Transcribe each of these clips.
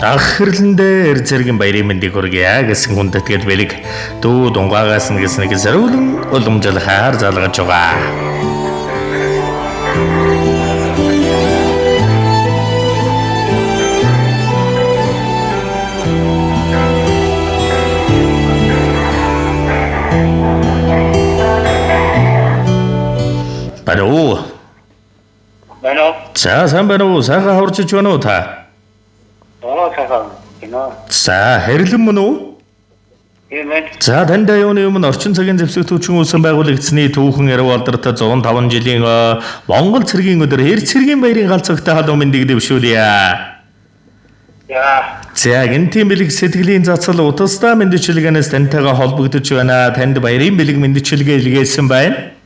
Ах хэрлэндээ эр зэргийн баярын мэндийг хүргье гэсэн хүндэтгэл бэлэг дүү дунгаагаас нь гэсэн нэг зориулан уламжлахаар залгаж байгаа. Байна уу? Байна уу? За, сайн байна уу? Сайхан хурцж байна уу та? Аа, сайхан. Кино. За, хэрлэн мөн үү? Тийм ээ. За, танд юуны өмнө орчин цагийн зэвсэг төвчин үүсэн байгуулагдсны түүхэн эрв алдартай 105 жилийн Монгол цэргийн өдөр эр цэргийн баярын галзагтай халуун мэндийг дэвшүүлье. За. За, гэнтийн бэлэг сэтгэлийн цацал утастай мэндчилгээнээс тантайгаа холбогдож байна. Танд баярын бэлэг мэндчилгээ илгээсэн байна.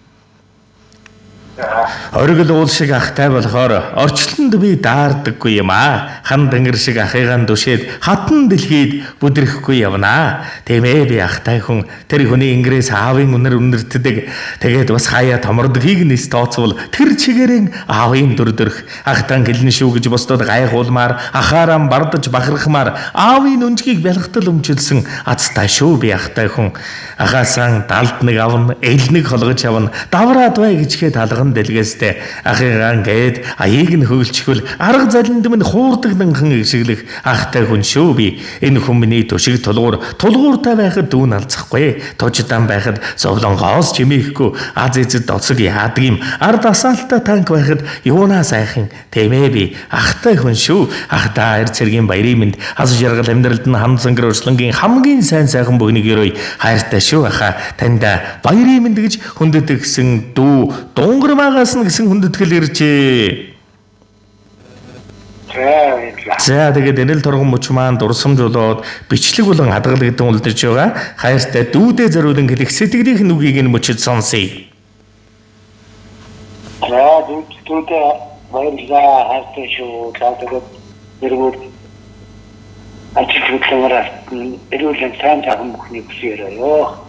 Оргил уул шиг ахтай болохоор орчлонд би daардаггүй юм аа. Хан тэнгэр шиг ахыгаан түшээд хатан дэлхийд бүдрэхгүй явнаа. Тийм ээ, би ахтай хүн. Тэр хүний ингэрээс аавын үнэр үнэртдэг. Тэгээд бас хаяа томордгийг нэс тооцвол тэр чигээрэн аавын дүр төрх. Ахтан гэлнэ шүү гэж бусдад гайхуулмаар, ахаараа бардаж бахархмаар аавын өнжгийг бялхтал өмчилсөн азтай шүү би ахтай хүн. Ахаасаа далд нэг авна, эл нэг холгож явна. Давраад бай гэжгээд алган дэлгэстэй ахыгаан гээд аяыг нь хөглчихвэл арга залинд минь хуурдаг нанхан ишиглэх ахтай хүн шүү би. Энэ хүн миний төшиг тулгуур, тулгууртай байхад дүүн алцахгүй, туждан байхад зовлонгоос чимээхгүй, аз эзэд доцог яадаг юм. Ард асаалттай танк байхад юунаа сайхан. Тийм ээ, би ахтай хүн шүү. Ахдаа эр цэргийн баярын мэнд, аз жаргал амьдралд нь хан цангар урьдчилангийн хамгийн сайн сайхан бүхнийг өрөөе. Хайртай шүү аха. Танд баярын мэнд гэж хүндэтгсэн дүү Дунгармаагаас нь гэсэн хүндэтгэл иржээ. За, За, тэгээд энэл торгон мөч маань дурсамж болоод бичлэг болон хадгалагдсан үлдэж байгаа. Хайртай дүүдээ зориулан хэлэх сэтгэлийн нүгийг нь мөчөд сонсъё. За, дүүдээ баярлалаа. Хайртай шүү. За, тэгээд эргүүд ажил хөдөлмөрөөр эрүүл сайн сайхан бүхнийг хүсье ёо.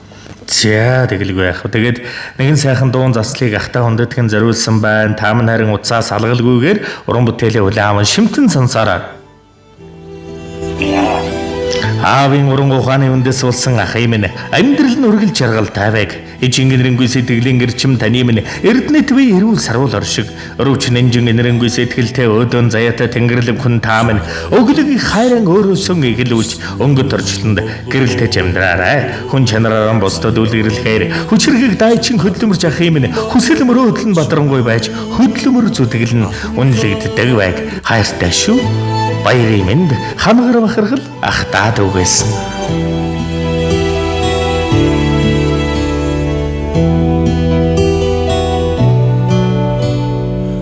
За, тэгэлгүй яах вэ? Тэгээд нэгэн сайхан дуун заслыг ахтай хүндэтгэн зориулсан байна. Та минь харин уцаас алгалгүйгээр уран бүтээлээ хүлээн аван шимтэн сонсоорой. Аавын уран ухааны үндэс болсон ахын минь амьдрал нь үргэлж жаргалтай байг. Ижин гэнэрэнгүй сэтгэлийн эрчим таны минь Эрдэнэт бие эрүүл саруул оршиг. Өрөвч нэнжин энэрэнгүй сэтгэлтэй өөдөн заяатай тэнгэрлэг хүн та минь өглөг их хайран өөрөөсөн игэлүүлж өнгөт орчлонд гэрэлтэж амьдраарай. Хүн чанараараа бусдад үлгэрлэхээр хүчирхэг дайчин хөдөлмөрч ахын минь хүсэл мөрөөдөл нь бадрангуй байж хөдөлмөр зүтгэл нь үнэлэгддэг байг. Хайртай шүү. Баярын мэнд хангар бахархал ах даад үгээсэн.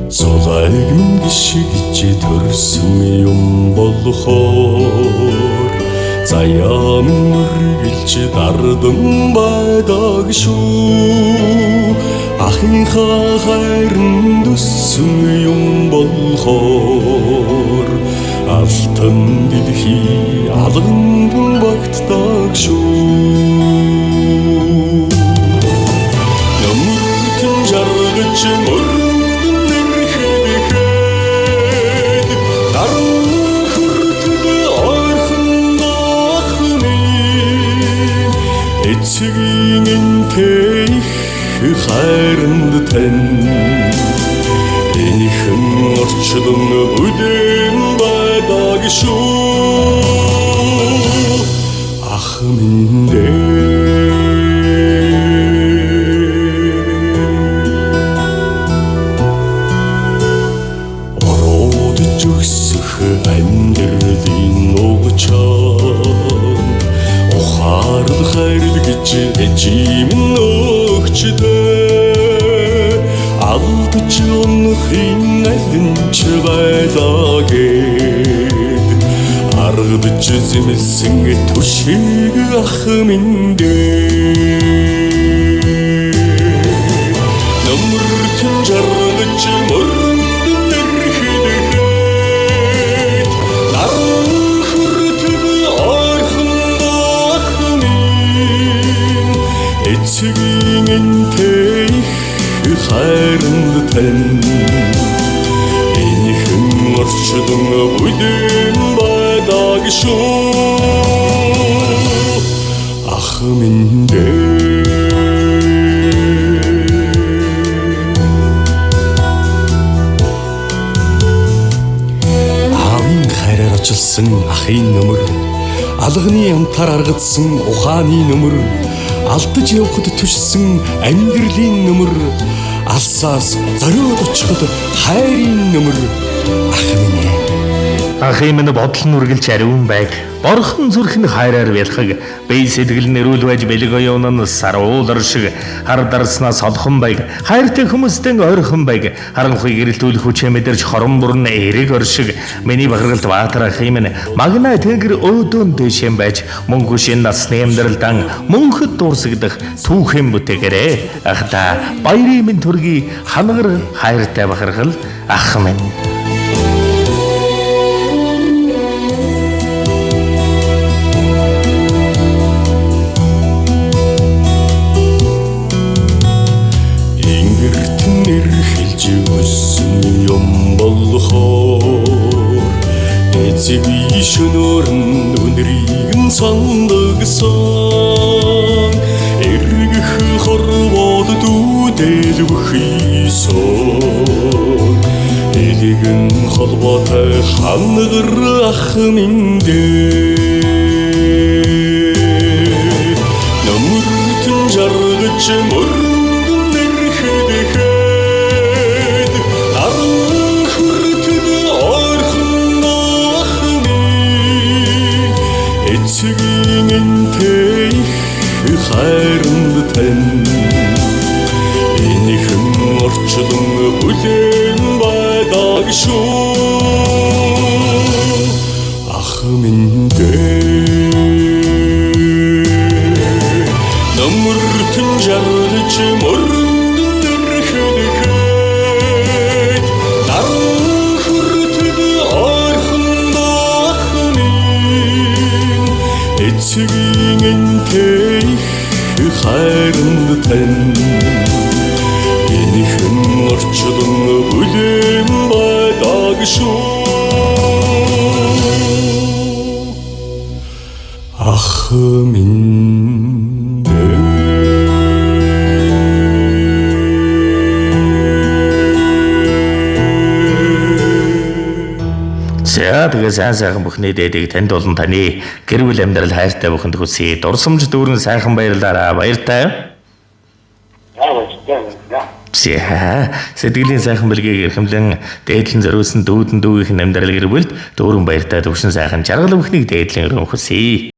Зулайг минь гიშгэж төрсөн юм болохоор заяа минь үргэлж дардан байдаг шүү. Ахынхаа хайранд өссөн юм болохоор алтан дэлхий алганд багтдаг шүү. Нөмөртөн жаргаж мөрөнд нэрхэд даран хүртэл ойрхон ах минь эцгийн энтэй их хайранд тань энэхэн орчлон бүдэн байдаг шүү. Ах минь дээ. Оруудж өксөх амьдралын угчаанд ухаарл хайрл гэж эжим өгчдөө алдаж унахын аль ч байлаа гэд аргадж зэмлсэн түшиг ах минь дээ. Нөмөртөн жаргаж мөрөнд нэрхэд наран хүртэл ойрхон ах минь эцгийн энтэй их хайранд тань энэхэн орчлон бүдэн байдаг байдаг шүү. Ах минь дээ. Аавын хайраар очилсан ахын нөмөр, алганы амтаар аргадсан ухааны нөмөр, алдаж явхад түшсэн амьдралын нөмөр, алсаас зориод очиход хайрын нөмөр ах минь ээ. Ахын минь бодол нь үргэлж ариун байг. Борхон зүрх нь хайраар бялхаг. Бие сэтгэл нь эрүүл байж бэлэг оюун нь саруулар шиг хар дарснаас олхон байг. Хайртай хүмүүстэн ойрхон байг. Харанхуй гэрэлтүүлэх хүчээ мэдэрч хорон бүрэн эрэг ор шиг. Миний бахаргалд Баатар ахын минь магна тэнгэр өөдөн дэшэн байж мөнх шин насны амьдралдан мөнхөд дуурсагдах түүхэн бүтээгээрээ. Ах та баярын минь төргий хангар хайртай бахархал ах минь. Ингэртэн эрхэлж өссөн юм болохоор эцэг шөнөөр нь үнрийг нь сандагсан, эргэх хорвоод дүүдэлвэх исон элэгэн холбоотой хангар ах минь дээ. Нөмөртөн жаргаж мөрөнгөн эрхэдэхэд наран хүртэл ойрхон ах минь эцгийн энтэй их хайранд тань энэхэн орчлон бүлээн байдаг шүү. Ах минь дээ. Нөмөртөн жаргаж мөрөнгөн эрхэдэхэд наран хүртэл ойрхон ах минь эцгийн энтэй их хайранд тань энэхэн орчлон бүлээн байдаг шүү. Ах минь дээ. За тэгээ сайн сайхан бүхний дээдийг танд болон таны гэр бүл амьдрал хайртай бүхэнд хүсье. Дурсамж дүүрэн сайхан баярлалаа. Баяртай. За баярлалаа. За сэтгэлийн сайхан бэлгийг эрхэмлэн дээдлэн зориулсан дүүдэн дүүгийнх нь амьдрал гэр бүлд дүүрэн баяртай төвшин сайхан жаргал бүхнийг дээдлэн өрөөн хүсье.